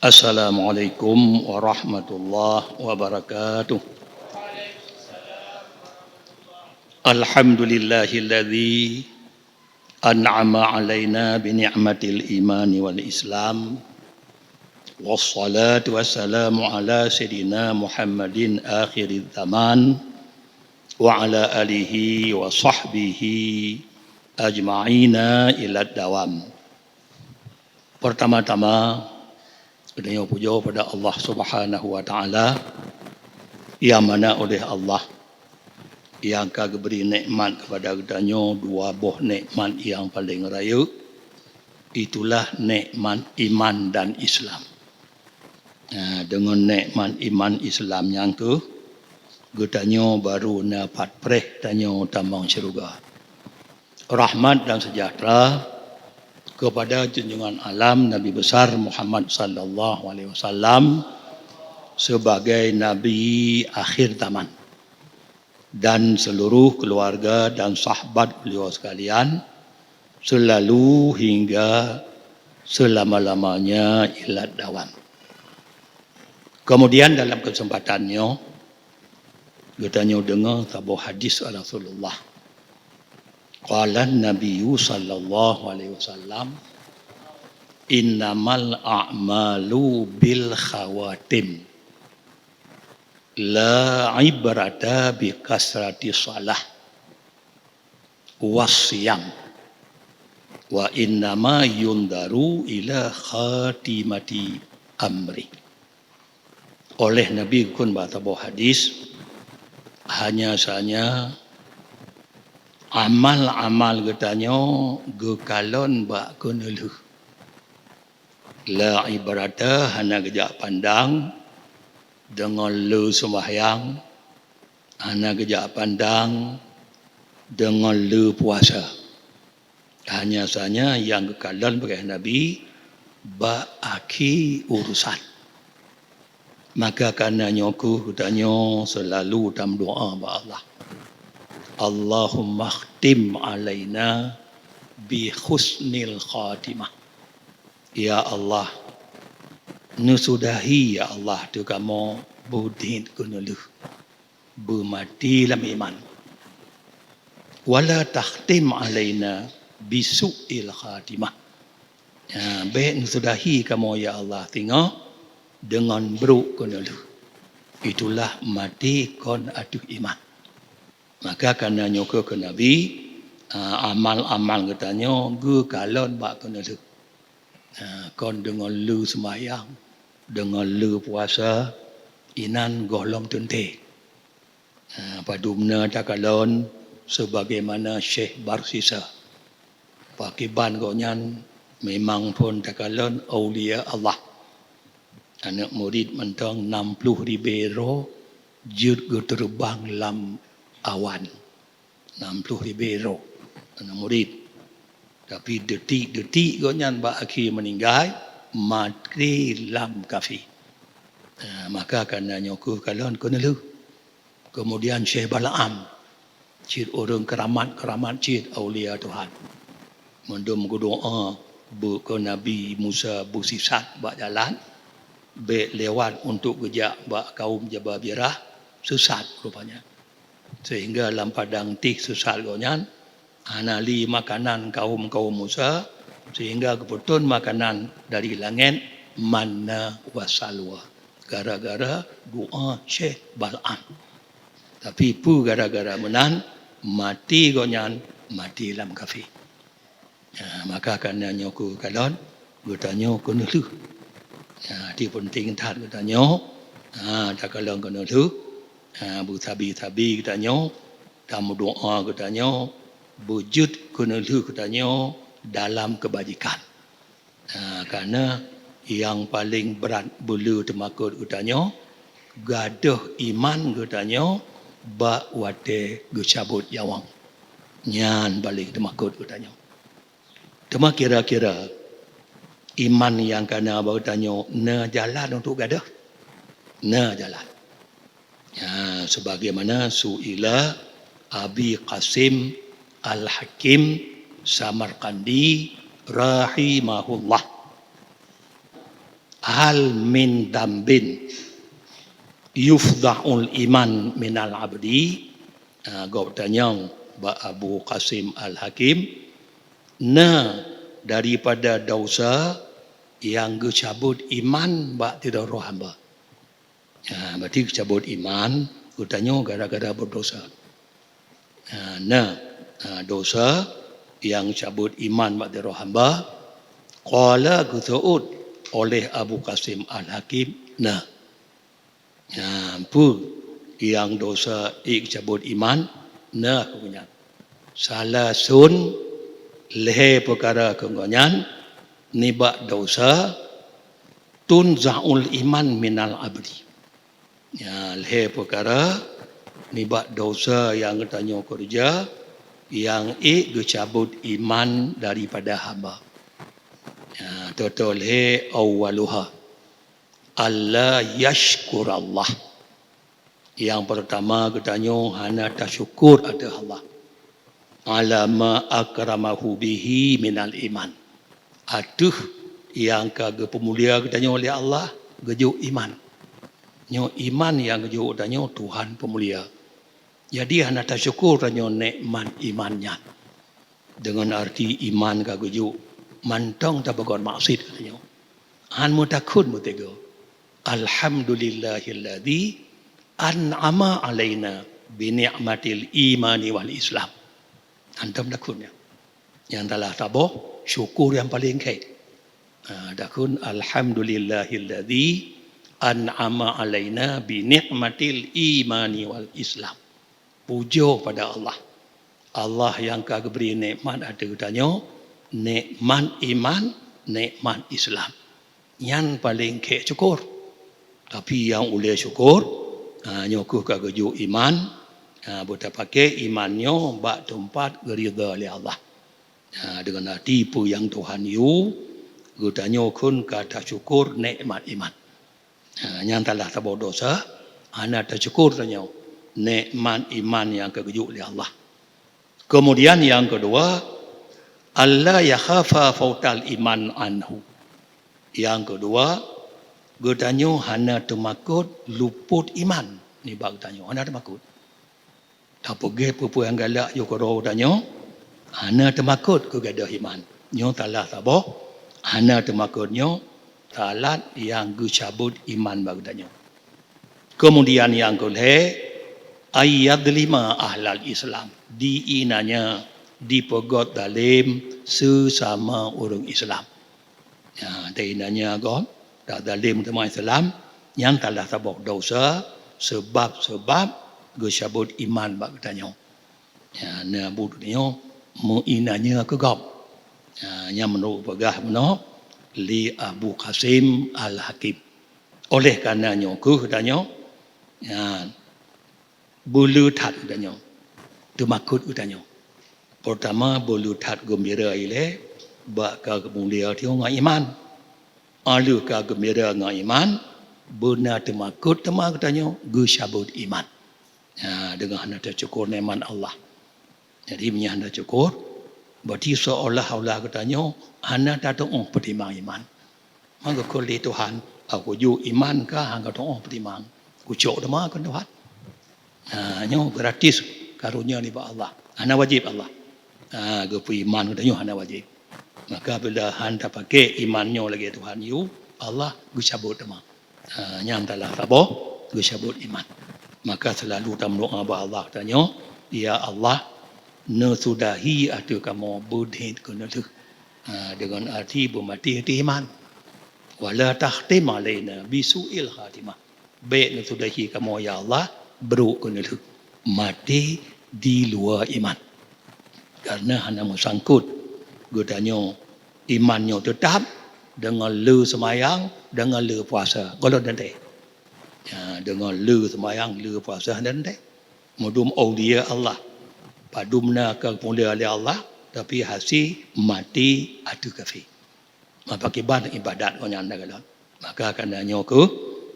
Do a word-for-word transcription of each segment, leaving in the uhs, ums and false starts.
Assalamualaikum warahmatullahi wabarakatuh. Alhamdulillahilladzi an'ama 'alaina bi ni'matil imani wal islam. Wassalatu wassalamu ala sayyidina Muhammadin akhiriz zaman wa ala alihi wa sahbihi ajma'ina ilad dawam. Pertama-tama, geutanyoe pujoe pada Allah Subhanahu wa Ta'ala, nyang mana oleh Allah nyang ka geubri nikmat keupada geutanyoe dua boh nikmat nyang paleng rayeuk, itulah nikmat iman dan Islam. Nah, deungon nikmat iman Islam nyan kheueh, geutanyoe barô na pat preh tanyoe tamong syeuruga. Rahmat dan sejahtera kepada junjungan alam Nabi besar Muhammad sallallahu alaihi wasallam sebagai nabi akhir zaman, dan seluruh keluarga dan sahabat beliau sekalian selalu hingga selama-lamanya ilad dawam. Kemudian dalam kesempatan nyoe, geutanyoe deungoe saboh hadis Rasulullah. Qala Nabiyyu sallallahu alaihi wasallam, "Innamal a'malu bil khawatim. La ibrata bi kasrati shalah was siyam. Wa innama yundaru ila khatimati amri." Oleh Nabi geukheun bak saboh hadis, hanya saja amal-amal geutanyoe geukalon bak keuneulheueh. La ibrata, hana geujak pandang deungon le seumahyang, hana geujak pandang deungon le puasa. Hanya saja nyang geukalon bak Nabi bak akhé urusan. Maka kareuna nyoe kheueh geutanyoe seulalu tameudoá bak Allah, "Allahumma khtim alaina bi husnil khatimah." Ya Allah, neusudahi, ya Allah, ateueh kamoe beudit keuneulheueh, beumaté lam iman. "Wala takhtim alaina bisu'il khatimah." Ya, bék neusudahi kamoe, ya Allah, singoh deungon brok keuneulheueh. Itulah maté kon ateueh iman. Maka kareuna nyoe kheueh kheun Nabi, a, amal-amal geutanyoe geukalon bak keuneulheueh. A, kon deungon le seumahyang, deungon le puasa, inan gohlom teuntée. Ha, padub na takalon seubagaimana Syekh Barsisa. Pakriban gobnyan memang phon takalon aulia Allah. Aneuk murit mantong nam ploh ribée droe jeuet geuteureubang lam awan. Nam ploh ribée droe aneuk murit. Tapi detik-detik gobnyan bak akhé meuninggai, maté lam kafé. Ha, maka kareuna nyoe kheueh kalon keuneulheueh. Keumudian Syekh Balaam, cit ureuëng keuramat-keuramat cit aulia Tuhan. Mandum geudoá beu keu Nabi Musa beusisat bak jalan, bék lewat untuk geujak bak kaum Jababirah, sisat rupanya. Sehingga lam padang tih sisat gobnyan, hana li makanan kaum-kaum Musa, sehingga geupeutrön makanan dari langét, manna wa salwa, gara-gara doá Syekh Balaam. Tapi peue gara-gara meunan, maté gobnyan, maté lam kafé. Ha, maka kareuna nyoe kheueh kalon geutanyoe keuneulheueh. Ha, ti peunteng that geutanyoe, ha, takalon keuneulheueh, ha, beusabi-sabi geutanyoe, tameudoá geutanyoe, beujeuet keuneulheueh geutanyoe dalam keubajikan. Ha, kareuna nyang paleng brat beule teumakot geutanyoe, gadôh iman geutanyoe bak watée geucabot nyawöng. Nyan paleng teumakot geutanyoe. Teuma kira-kira iman nyang kana bak geutanyoe na jalan untuk gadôh? Na jalan. Ya, sebagaimana su'ila Abi Qasim Al-Hakim Samarqandi rahimahullah. "Hal min dambin yufdha'ul iman minal abdi?" Ah, gob tanyong bak Abu Qasim Al-Hakim, "Na daripada dosa nyang geucabot iman bak sidroe hamba?" Ha, berarti geucabot iman geutanyoe gara-gara berdosa. Ha, na, ha, dosa nyang cabot iman bak sidroe hamba. Qala, geuseuôt oleh Abu Qasim Al-Hakim, na. Ha, peue nyang dosa ék geucabot iman? Na, keu nyan. Salasun, lhée peukara keu nyan nibak dosa, tunza'ul iman minal abdi. Ya, lhée peukara nibak dosa nyang geutanyoe keureuja nyang ék geucabot iman daripada hamba. Ya, teutoe lhée, awwaluha, alla yashkurallah. Nyang peurtama geutanyoe hana tasyukur ateueh Allah. Ala ma akramahu bihi minal iman. Ateueh nyang ka geupeumulia geutanyoe lé Allah, geujok iman. Nyoe iman nyang geujok tanyoe Tuhan peumulia. Jadi hana tasyukur tanyoe nikmat iman nyan. Deungon arti iman ka geujok, mantong tapeugét maksiet geutanyoe. Han meutakheun meuteugé, "Alhamdulillahilladzi an'ama 'alaina bi ni'matil imani wal Islam." Hantom takheun nyan. Nyang salah saboh, syukur nyang paleng khék. Ha, takheun, "Alhamdulillahilladzi an'ama 'alaina bi ni'matil imani wal Islam." Pujoe pada Allah. Allah nyang ka geubri nikmat ateueh geutanyoe, nikmat iman, nikmat Islam. Nyan paleng khék syukur. Tapi nyang ulée syukur, ha, nyoe kheueh ka geujok iman, ha, beutapaké iman nyoe bak teumpat geuridha lé Allah. Ha, deungon arti peue nyang Tuhan yue, geutanyoe kheun ka tasyukur nikmat iman. Ha, nyan salah saboh dosa, hana tasyukur tanyoe nikmat iman nyang ka geujok lé Allah. Keumudian nyang keudua, alla yakhafa fautal iman anhu. Nyang keudua, geutanyoe hana teumakot lupot iman nibak geutanyoe, hana teumakot. Tapeugét peue-peue nyang galak yoh keudroe geutanyoe, hana teumakot keu gadôh iman. Nyoe salah saboh, hana teumakot nyoe salah nyang geucabot iman bak geutanyoe. Keumudian nyang keulhée, ayyadlima ahlal Islam, di inan nyan dipeugét zalem seusama ureuëng Islam. Ya, di inan nyan gob, tazalem teuma Islam, nyan salah saboh dosa, seubab-seubab geucabot iman bak geutanyoe. Ya, na buet nyoe meuinanya keu gob. Ya, nyan meunurot peugah bunoe lé Abu Qasim Al-Hakim. Oleh karena nyoe kheueh tanyoe, ya, beuleueh that geutanyoe, teumakot geutanyoe. Peurtama, beuleueh that geumbira ilée bak ka geumulia tanyoe ngon iman. Óh lheueh ka geumbira ngon iman, beuna teumakot teuma geutanyoe geucabot iman. Ha, deungon hana tasyukur nikmat Allah. Jadi, meunyoe hana syukur, berarti seolah-olah geutanyoe hana tatuoh peutimang iman. Maka kheun lé Tuhan, "Aku jok iman ka hana tatuoh peutimang. Kucok teuma keu Tuhan." Ha, nyoe gratis karunia nibak Allah. Hana wajéb Allah. Ha, geupeuiman geutanyoe hana wajéb. Maka bila han tapaké iman nyoe lagée Tuhan yue, Allah geucabot teuma. Ha, nyan salah saboh geucabot iman. Maka seulalu tameudoá bak Allah tanyoe, "Ya Allah, neusudahi ateueh kamoe beudeuh keuneulheueh." Ha, deungon arti beumaté ateueh iman. "Wala takhtim alaina bisu'il khatimah." Bék neusudahi kamoe, ya Allah, brok keuneulheueh, maté di luwa iman. Karena hana meusangkot geutanyoe iman nyoe teutab deungon le seumayang, deungon le puasa. Gohlom teuntée. Ya, deungon le seumayang, le puasa hana teuntée. Meudum aulia Allah, padum na ka geumulia lé Allah, tapi hase maté ateueh kafé. Meuakibat ibadat gobnyan na galak. Maka kana nyoe kheueh,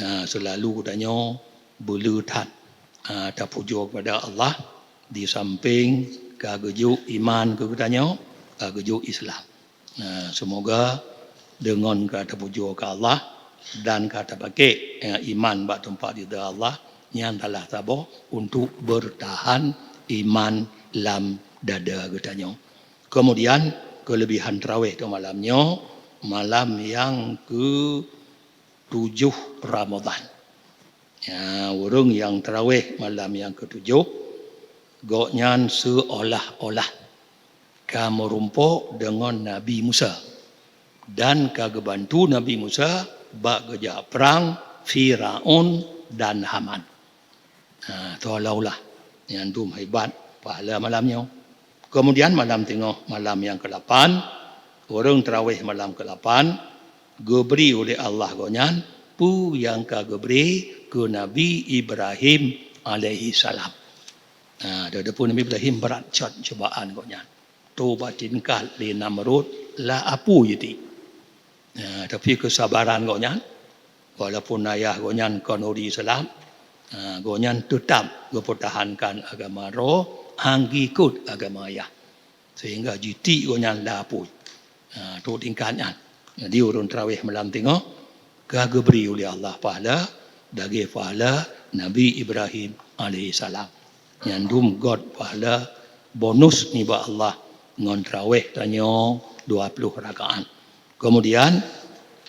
a, seulalu tanyoe beuleueh that, a, tapujoe kepada Allah di sampéng ka geujok iman keu geutanyoe, ka geujok Islam. A, seumoga deungon ka tapujoe keu Allah, dan ka tapakek, eh, iman bak teumpat ridha Allah, nyan salah saboh untuk bertahan iman lam dada geutanyoe. Kemudian, kelebihan tarawih di malam nyoe, malam nyang ketujoh Ramadhan. Ya, ureuëng nyang tarawih malam nyang ketujoh, gobnyan seolah-olah ka meurumpok deungon Nabi Musa dan ka geubantu Nabi Musa bak geujak prang Firaun dan Haman. Ha, seolah-olah nyan dum hebat pahala malam nyoe. Kemudian malam teungoh, malam nyang keulapan, ureuëng tarawih malam keulapan, geubri uleh Allah gobnyan peue nyang ka geubri keu Nabi Ibrahim alaihissalam. Ha, di depan Nabi Ibrahim brat cot cubaan gobnyan. Toh bak tingkat lé Namrud, la apui jiti. Ha, tapi keusabaran gobnyan, walaupun ayah gobnyan kon ureuëng Islam, ha, gobnyan teutap geupeutahankan agama droe, han geuikot agama ayah. Sehingga jiti gobnyan la apui. Ha, tu tingkat nyan. Jadi, ureuëng tarawih malam teungoh ka geubri uleh Allah pahala, lagée pahala Nabi Ibrahim alaihissalam. Nyan dum göt pahala bonus nibak Allah ngon tarawih tanyoe dua puluh rakaat. Kemudian,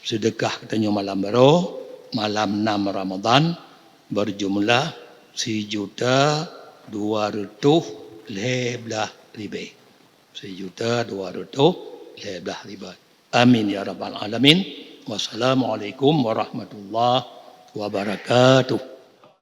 sedekah geutanyoe malam baroe, malam enam Ramadhan, berjumlah sijuta dua reutôh lhée blaih ribée. Sijuta dua reutôh lhée blaih ribée. Amin ya rabbal alamin. Wassalamualaikum warahmatullahi wabarakatuh.